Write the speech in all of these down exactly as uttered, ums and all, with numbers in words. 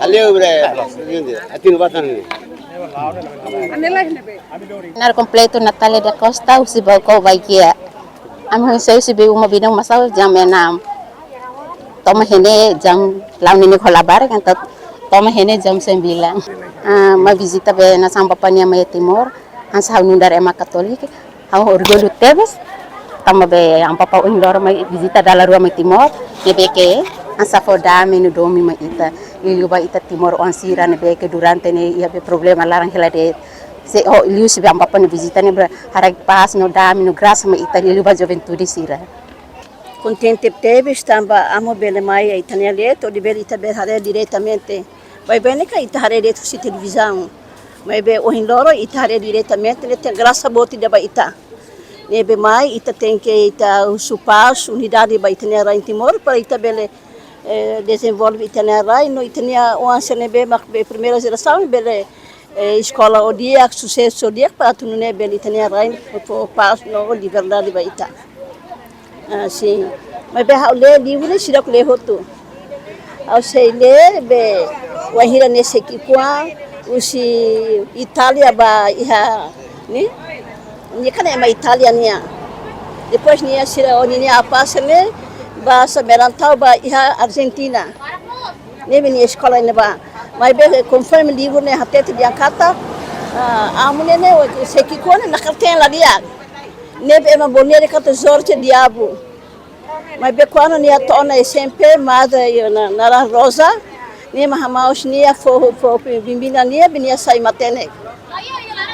Aleu bre, atin batan ni. Naran kompletu Natália da Costa, husi Baucau, Baguia. Ami husi, husi Beiuma Bidang Masau jam enam. To'o mai iha ne'e jam, la'o ne'e ho labarik, entaun to'o mai iha ne'e jam sembilan. Ah, mai vizita be nasaun bapa nia mai Timor, hanesan ha'u nu'udar ema katólika, ha'u orgullu tebes, tanba be amu bapa ohin loron mai vizita dala rua mai Timor, ne'ebé ke hanesan fó dame no domin mai ita, liuliu ba ita timoroan sira ne'ebé ke durante ne'e iha be problema laran hela de'it. Se ho liuhusi be amu bapa nia vizita ne'e be haraik pás no dame no grasa mai ita, liuliu ba juventude sira. Kontente tebes tanba amu bele mai iha ita-nia leet, hodi bele ita bele haree diretamente. Baibain ne'e karik ita haree de'it husi televizaun. Maibé ohin loron ita haree diretamente, ne'e tenke grasa boot ida ba ita. Ne'ebé mai ita tenke ita husu pás, unidade ba ita-nia rain Timor, para ita bele, eh, dezenvolve ita-nia rain, no ita-nia oan sira ne'ebé mak be primeira jerasaun, bele, eh, eskola ho di'ak, susesu ho di'ak, para atu nune'e bele ita-nia rain fó pás no liberdade ba ita. Ah, sin. Maibé ha'u lee livru ne'e seidauk lee hotu. Ha'u sei lee be wainhira ne'e sei ki'ikoan, husi Itália ba iha ne'e. Nia kan ema Itália nian. Depois nia sira ho ninia apá sira ne'e ba Samerantau ba iha Argentina. Ne'ebé nia eskola ne'ebá. Maibé konforme livru ne'e hatete dehan katak, ah, amu ne'e ne'e, sei ki'ikoan ne'e nafatin la di'ak. Ne'ebé ema Bornéu dehan katak Jorge Diabu. Maibé kuandu nia to'o ona S M P, madre, eh, na, naran Rosa, nia mak hamaus nia fó, fó bimbinda nia, be nia sai matenek.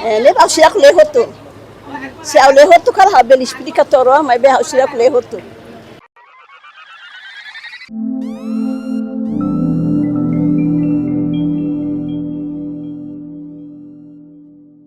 Eh, ne'ebé ha'u seidauk lee hotu. Se ha'u lee hotu karik ha'u bele esplika to'o oan, maibé ha'u seidauk lee hotu.